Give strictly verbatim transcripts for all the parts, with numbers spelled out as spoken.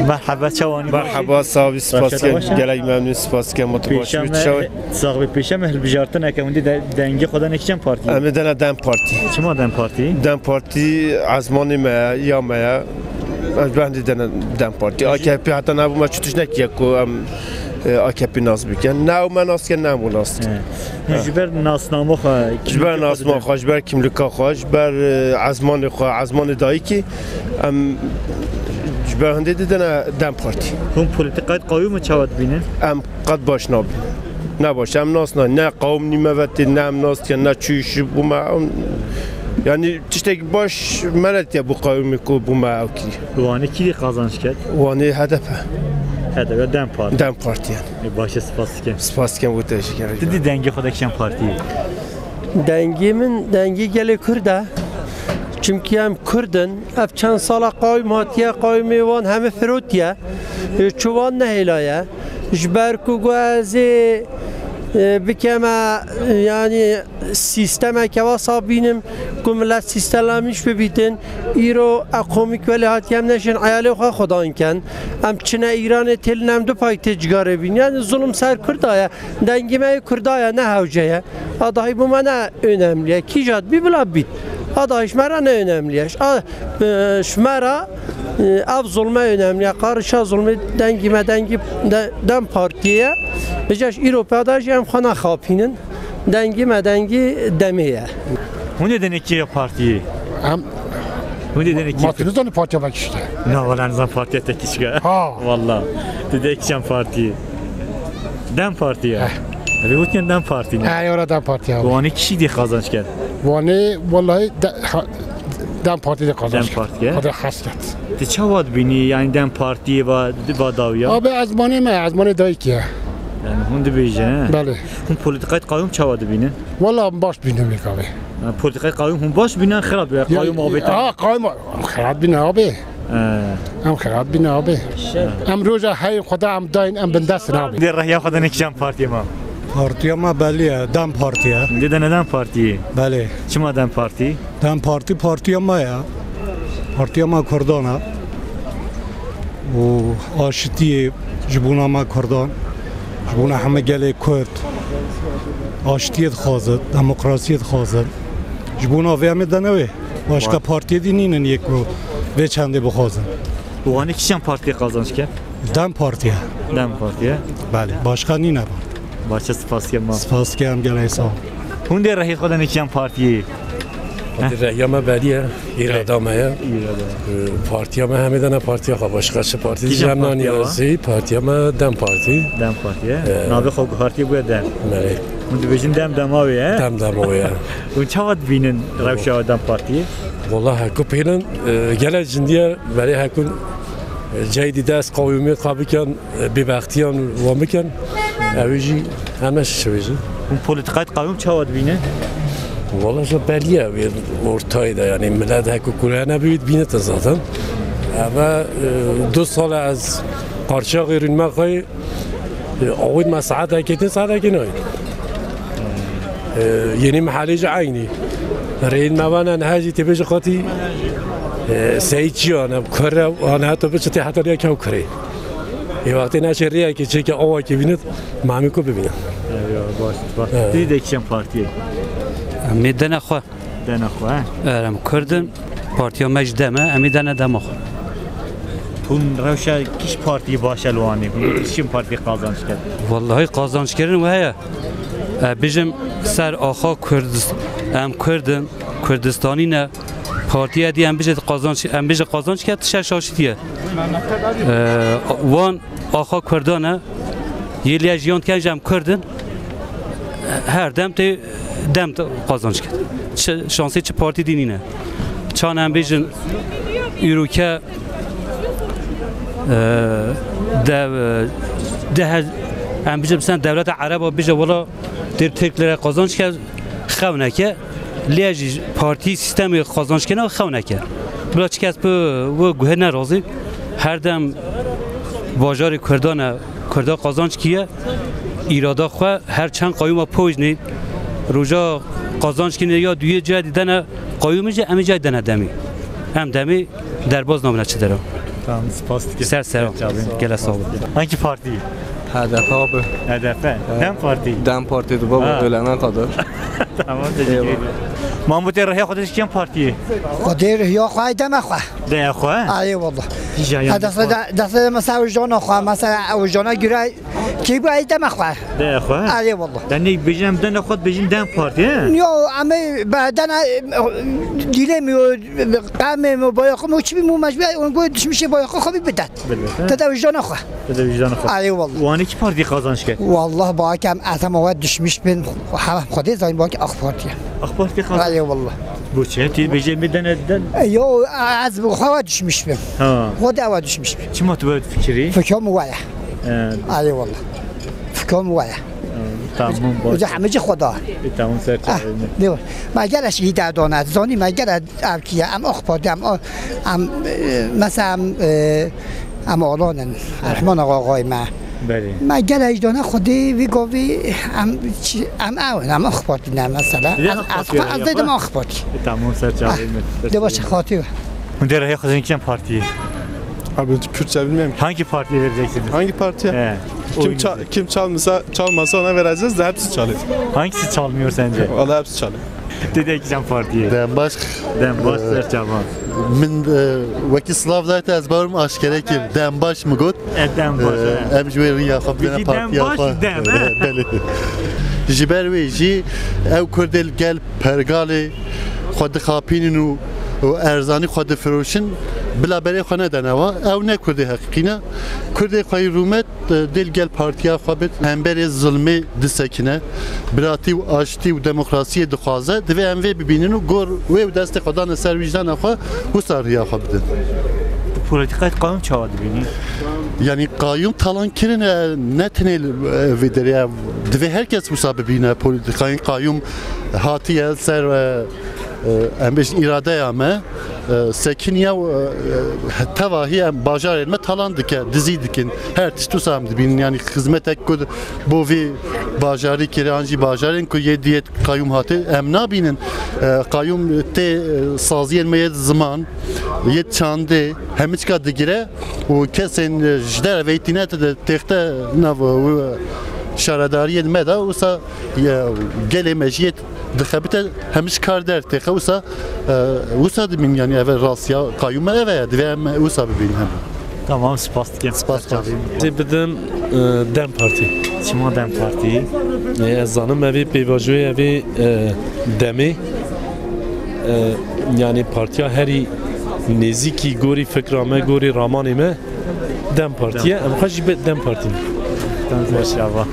Merhaba, çawanî? Merhaba, sağ ol, spas dikim. Gelek memnun, spas dikim. Mutlu baş. Sax be, pêşe me hilbijartineke hûn dê de-, dengê xwe dane kîjan partî? Em ê dene DEM Partî. Çima DEM Partî? DEM Partî ezmanê me ye, ya me ye. Ez ben de dene DEM Partî. AKP heta nebû me çi tişt nekiye ku em, e, AKP nas bikin. Ne ew me nas dikin, ne em wan nas dikin. He. Ji ber nasnama xwe, ji ber nasnama xwe, ji ber kimlika xwe, ji ber, e, ezmanê xwe, ezmanê dayikê, em ji ber hindê didine DEM Partî. Hûn polîtîkayê qawî mi çawa dibînin? Em qet baş nabînin. Ne baş, em nas nayîn. Ne qawim nîme ve tê, ne em nas dikin, ne çûyî şi bû me. Em, yanî tiştekî baş me netiye bû qawimê ku bû me ew kirî. Li Wanê kî dê qazanç ket? Wanê HDP. HDP, DEM Partî. DEM Partî yani. Ê, baş e, spas dikim. Spas dikim, bu teşekkür ederim. Tu dî dengê xwe de kîjan partiyê? Dengê min, dengê gelê Kurd e. Çimkî em Kurd in. Ev çend sala qawîm hatiye, qawîmê wan heme firotiye. Ê, çi wan nehêlaye. Ji ber ku got ez ê, e, bikeme, e, yanî sîstemeke wesa bînim ku milet sîstelamîş bibîtin. Îro ew qomîk welê hatiye em neşên eyalê xwe xwedan ken. Em çine Îranê têlin em du pay tê cigarê bîn. Yanî zulm ser Kurda ye. Dengê me yê Kurda ye, ne hewce ye. A dahî bû me ne önemli ye. Kîja dibî bila bît. A dahî ji me re ne önemli ye. A, e, ji me re, e, ev zulme önemli ye. Qarişa zulmê dengê me, dengê de-, DEM Partiyê ye. Vêca ji îro pê de jî em xwe naxapînin. Dengê me dengê DEMê ye. Hûn ê dene kî partiyê? Em Hûn ê dene kî? Ma tu nizanî partiya me kişt e? Na, wala nizan partiya te kişt e. Ha. Wala. Tu dê kîjan partiyê? DEM Partî ye. Eh. Evê gotiyan DEM Partî ne? Eh, ya ra DEM Partî abi. Wanê kişî dê qazanç ket? Wanê, wallahî de-, ha, DEM Partî dê qazanç ket. DEM Partî ye. Xwedê hes ket. Tu çawa dibînî, yanî DEM Partî va, va dawiya? Abi, ezmanê me, ezmanê dayikê ye. Yanî hûn dibêjin, he? Belê. Hûn polîtîkayê qawîm çawa dibînin? Wala em baş bînin wê gavê. Ha, polîtîkayê qawîm hûn baş bînin, xirab bînin? Ya, qawîm avêtin. Ha, qawîm xirab bînin abi. He. Em xirab bînin abi. Em roja hey Xweda em dayîn, em bindest in abi. Dê rehiya xwe dene kîjan partiyê ma? Partiya me belî ye, DEM Partî ye. Dê dene DEM Partî? Belê. Çima DEM Partî? DEM Partî partiya me ye. Partiya me Kurdan e. Û aşitiyê ji bona me Kurdan, ji bona heme gelê Kurd, aşitiyê dixwazin, demokrasiyê dixwazin. Ji bona vê em ê dene wê. Başka partiyê dî nînin yê ku vê çendê bixwazin. Wanê kîjan partiyê qazanç ke? DEM Partî ye. DEM Partî ye. Belê, başka nîne. Baş e, spas ke ma. Spas ke em gelê sağ ol. Hûn dê rehî xwe dene kîjan partiyê? Heh. Rehya me belî ye, îrada me ye. Îrada. Ee, partiya me hemê dene partiya xwe, başka çi partî? Kîjan jî em partiya nanî wa? Zî partiya me DEM Partî. DEM Partî ye. Ee. Navê xwe guhartî bûye DEM. Belê. Hûn dibêjin DEM dema wê ye? DEM dema wê ye. Hûn çawa dibînin rewşa DEM Partiyê? Wala heku pêlin, e, gelek cindî ye, belê heku, e, ceyî dî dest qawîmê xwe bikin, e, bêbextiyan wan bikin. Ew jî heme şişe bêjin. Hûn polîtîkayê qawîm çawa dibînin? Wala ji belî ye, wê ortayê de, yanî millet heku kule nebî, dibînite zaten. Eve, e, du sal e ez qarşiya xêrûnme xwe, e, awêt me saetekê, tin saetekê nayê. E, yenî mehelê jî eynî. Rêyên me vane niha jî tê bêje xwetî, e, seyî çi ane, kure ane, heta biçitê heta rêya kew kurê. Ê wextê neşê rêyekê çêke awakê bînit, mamî ku bibîne. Ya, baş, baş. Evet. Dî de kîjan partiyê? Em ê dene xwe. Dene xwe, he? Eger em Kurd in, partiya me jî DEM e, em ê dene dema xwe. Hûn rewşa kîj partiyê baş e li Wanê? Hûn kîjan partiyê qazanç ket? Wallahî qazançkirin we heye. E, bijim ser axa Kurdist-, em Kurd in, Kurdistanî ne. Partiya dî em bijê qazanç, em bijê qazanç ket, tişek şaşîtiye. E, wan axa Kurdan e. Yê lê jiyan dikin jî em Kurd in. Her dem tê DEM te qazanç ket. Çi şansê çi partî dî nîne. Çan em bêjin îroke, e, dev, e, de her, em bêjin sen dewleta Ereba bêje wela tê Tirk lere qazanç ket, xewneke. Lê jî partî sîstemê qazançkirina xewneke. Bila çi kes bi wê guhê nerazî, her dem bajarê Kurdan e, Kurda qazanç kiye, îrada xwe her çend qayûma pojnê, Roja qazanç kine ya duyê cayê didene qayûmî jî, em ê cayê dene demî. Em demî derbaz nabine çi dera. Tamam, spas dikim. Ser seran. Çavîn. Gele sağ olun. Hangi parti? H D P abi. H D P. Dem Parti. Dem Parti de baba, Ha. ölene kadar. Tamam, teşekkür ederim. Mahmut, rêya xwe dikişên partiyê? Xwedê rêya xwe deme xwe. Deme xwe? Ayê wallah. Hija yan Ha, destê xwe. de, destê de mesela wijana xwe, mesela wijana göre kî bu ey deme xwe. Deme xwe? Ayê wallah. Yanî bêjin em deme xwe, bêjin dem partî, he? Yo, em ê be dene, dilê mi yo, qemê mi, bayaxê mi, çi bi mu mecbur, on bu düşmüşe bayaxê xwe bi bidet. Bidet, he? Te de wijana xwe. Te de wijana xwe. Ayê wallah. Wan ê kî partî qazanç kir? Wallah bakem ez hem we düşmüş bin, hem Xwedê zanî bakem AK Partî. AK Partî qazanç. Ayê wallah. Bo çi? Tê bêjê mi dene den? E, yo, ez bi xwe we düşmüş bin. Ha. Xwedê we düşmüş bin. Çima tu we fikirî? Fikir mi we ye. Ee. Ayê wallah. Fikir mi we ye. Tamam, baş. Uca hemî ci Xweda. E, tamam, ser Ah, çavê me. Ne var? Me gele şey derdona, zanî me gele ev kî ye, em AK Partî, em, em, e, mesela em, e, em Alan in, Rehman Axa xay me. Belê. Me gele jdana Xwedê vî govî em çi, em ew in, em AK Partî ne mesela. Dilê Ez, AK ez Partî xwe, ya ez dedim xwe. AK Partî. E, tamam, ser çavê me. De baş xatî. Hûn dê rêya xwe dikişên partiyê? Abi, Kürtçe bilmiyorum ki. Hangi partiye vereceksiniz? Hangi partiye? He. Kim Oyunuzu. ça-, kim çalmasa, çalmasa ona vereceğiz de hepsi çalıyor. Hangisi çalmıyor sence? Vallahi hepsi çalıyor. Dê rêya xwe dikişên partiyê? Dem baş. Dem baş, Ee, ser çavan. Min, e, wekî silav dayte ez barim aşkere kim. Dem baş mi got? E, dem baş, Ee, he. Em ji wê rêya xwe bidene Peki, partiya dem baş, xwe. dem, he? Ee, belê. Ji ber wê jî ew Kurdê li gel pergalê xwe dixapînin û, û erzanî xwe difiroşin, bila berê xwe nedene wa. Ew ne Kurdê heqîqî ne. Kurdê xweyî rûmet, e, dê li gel partiya xwe bit, hemberê zilmê disekine, biratî û aştî û demokrasiyê dixwaze, divê em vê bibînin û gor wê û destê xwe dane ser wîcdana xwe, wisa riya xwe bidin. Tu polîtîkayê qayûm çawa dibînî? Yanî qayûm talan kirin e, ne tenê li, e, vê derê ye. Divê her kes wisa bibîne polîtîkayên qayûm hatiye ser, e, e, em bêjin îradeya me. E, sekiniye û, e, e, tevahî em bajarên me talan dike, dizî dikin. Her tişt wisa em dibînin, yanî xizmetek ku bo vî bajarî kire, an jî bajarên ku yê diyê qayûm hatê, em nabînin. E, qayûm tê, e, saziyên me yê ziman, yê çandê, hemiçka digire û kesên, e, ji derveyî tîne têxte nav, e, şaredariyên me de, wisa, e, gelê me jî yê dixebite, hemî ji kar dertêxe, wisa, e, wisa dibîn, yanî ev rastiya qayûm me ev e, divê em wisa bibîn hem. Tamam, spas dikim. Spas, spas. Dê bidim, e, dem Partî. Çima dem Partî? E, ez zanim evê pêvajoyê evê, e, demê, e, yanî partiya herî nêzîkî gorî fikra me, gorî ramanê me, dem Partî ye. Dem. Em xwe jî bi dem Partî. Tamam, maşallah.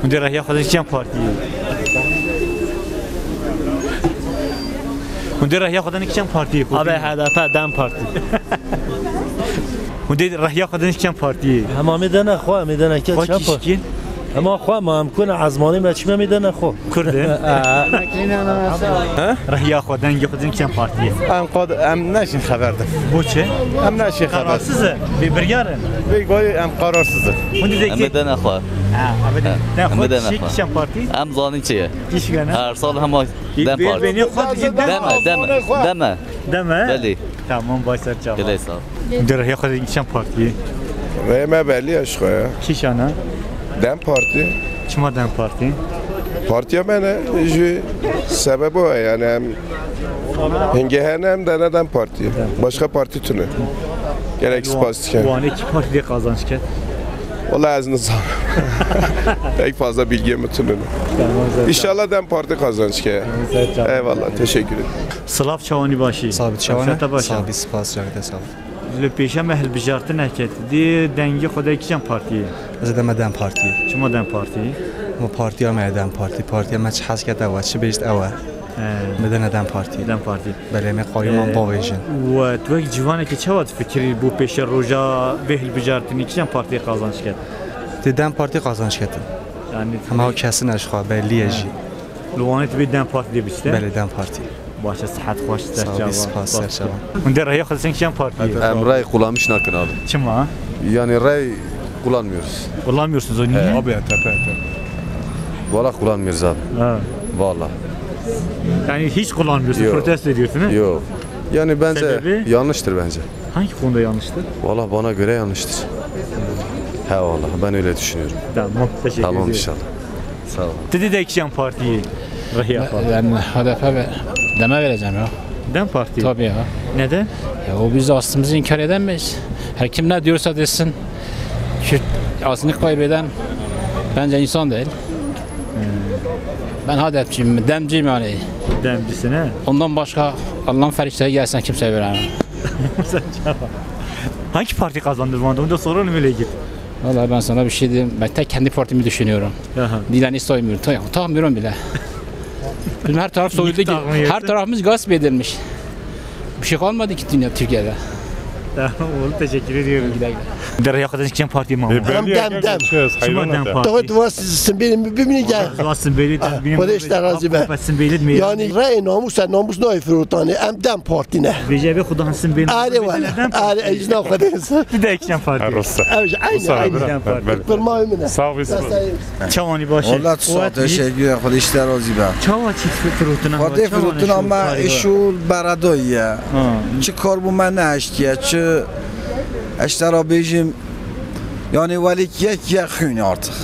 Hûn dê rêya xwe dikişên partiyê? Hûn dê rêya xwe dikişên partiyê? Abi, H D P, dem Partî. Hûn dê rêya xwe dikişên partiyê? Hema em ê dene xwe, em ê dene ke Xwe çi kişkin? Hema xwe ma em ku ne ezmanê me çime em ê dene xwe. Kurd e? He? Rêya xwe, dengê xwe dikişên partiyê? Em qad-, em neşin xeber din. Bo çi? Em neşin xeber. Kararsız e, bêbiryar e. Vê goyê em kararsız in. Hûn dê Em ê dene xwe. Ha, em ê dene. He, Dene em xwe, ê dene kişî xwe. Kişen partî? Em zanîn çi ye. Kişken, ha? Her sal hema Bê-, dem bê-, partî. bênê xwe dikişin dem. Deme, deme, deme. Deme? Belê. Tamam, baş ser çava. Gelê sağ ol. Dê rêya xwe dikişen partiyê? Rêya me belî ye ji xwe ya. Kîşan e? Dem Partî. Çima dem Partî? Partiya me ne, ji sebebo ye yani em hingê hene em dene dem Partî. Başka partî tune. Gelek spas dikim. Wanê kî partî dê qazanç ke? Wala ez nizanim. Pek fazla bilgim tune. Tamam, zaten. İnşallah dem Partî qazanç ke. Tamam, zaten. Eyvallah, teşekkür ederim. Silav, çawanî başî? Sax bî, çawan e? Sax bî, spas, cavide sağ ol. Li pêşe me hilbijartineke, tu dê dengê xwe de kîjan partiyê? Ez ê deme dem Partiyê. Çima dem Partiyê? Ma partiya me ye dem Partî. Partiya me çi hez ket ew e, çi bêjt ew e. He. Me dene dem Partî. Dem Partî. Belê, me qayûman Ee, bavêjin. We tu wek civanekî çawa difikirî bo pêşe roja vê hilbijartinê kîjan partiyê qazanç ket? Tê dem Partî qazanç ketin. Yanî Hema o kesin e ji xwe, belî ye jî. Li Wanê tu bê dem Partî dê biçite? Belê, dem Partî. Baş e, sihet xweş, ser çava. Sağ ol, spas, ser çava. Hûn dê rêya xwe dikişen kîjan partiyê? Em rey kullanmış nakin abi. Çima? Yani rey kullanmıyoruz. Kullanmıyorsunuz o niye? He. Abi, H D P, H D P. Valla kullanmıyoruz abi. Ha. Valla. Yani hiç kullanmıyorsun, Yok. protesto ediyorsun, he? Yok. Yani bence Sebebi? yanlıştır bence. Hangi konuda yanlıştır? Valla bana göre yanlıştır. He valla, ben öyle düşünüyorum. Tamam, teşekkür Tamam ederim. inşallah. Sağ ol. Dedi de ekşen partiyi. Rahiya Parti. Ben H D P ve deme vereceğim ya. Dem Parti. Tabii ya. Neden? Ya o biz aslımızı inkar edemeyiz. Her kim ne diyorsa desin. Kürt aslını kaybeden bence insan değil. Ben H D P'ciyim, demciyim yani. Demcisin he? Ondan başka Allah'ın feriştesi gelsin kimseye veremem. Sen cevap. Hangi parti kazandı Van'da? Onu da soralım öyle git. Vallahi ben sana bir şey diyeyim. Ben tek kendi partimi düşünüyorum. Aha. Dilan'ı soymuyorum. Ta- Takmıyorum bile. Bizim her taraf soyuldu. Niye takmıyorsun? Her tarafımız gasp edilmiş. Bir şey kalmadı ki dünya Türkiye'de. Tamam oğlum, teşekkür ediyorum. Güle güle. Derya kadar kim parti mi? E, Hem belli dem, yerden dem. konuşuyoruz, Kim hayran dem adam. parti? Davet var siz, siz benim birbirini gel. Zuasın belli, Ah, bilmem Xwedê ji te razî be. Affetsin belli mi? Yani rey namus e, namus nayê firotane. Em dem partine. Vêce be Xudan sin belli. Are wala. Are ejna Xwedê. Tu de ekşen parti. Her olsa. Ev ji aynı, Olsa aynı. bira. Dem parti. Belli. Firma min e. Sağ ol, biz Destayım. Çawani başı. Valla tu sağ ol, teşekkür ederim. Xwedê ji te razî be. Çawa çî firotina? Xwedê firotuna me işul beredoyî ye. Ha. Çi kar bû me neeştiye, çi eştera bêjim, yani welî yek yek xwîn artık.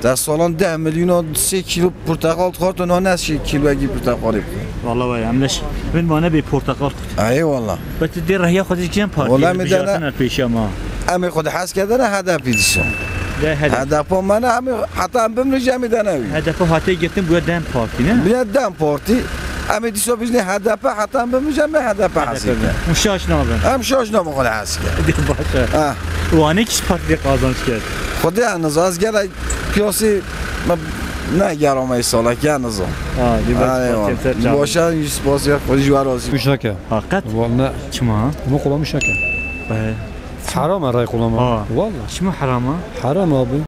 Te salan deh milyona sê kilo porteqal dixwart, ona ne sê kiloyekî porteqalê bixwe. Valla vay, em leş. Bin bana bir portakal kut. Eyvallah. Beti de rehiya xwe dikên parti. Valla me dene- Pêşe ma. Em ê xwe dihes kedene H D P dîsa. De H D P. H D P me ne, em ê heta em bimrin jî em ê dene wî. H D P hate girtin buya dem parti ne? Buya dem parti. Em ê dîsa bijnê H D P heta em bimrin jî em ê H D P hesî. Û şaş nabin. Em şaş nabin xwe dihes ke. De başe. Ha. Wane kişt parti de kazanç kerd. Xwedê ez niza, ez gelek piyasî me ne gerama salek ya niza. Ha, di Ay, başe. Başa yüz spas ya, xwe ji we razî. Muşake. Hakikat? Vallahi. Çima? Bunu kullanmış şake. Be. Haram e ray kullanma. Ha. Vallahi. Çima harama? Haram abi.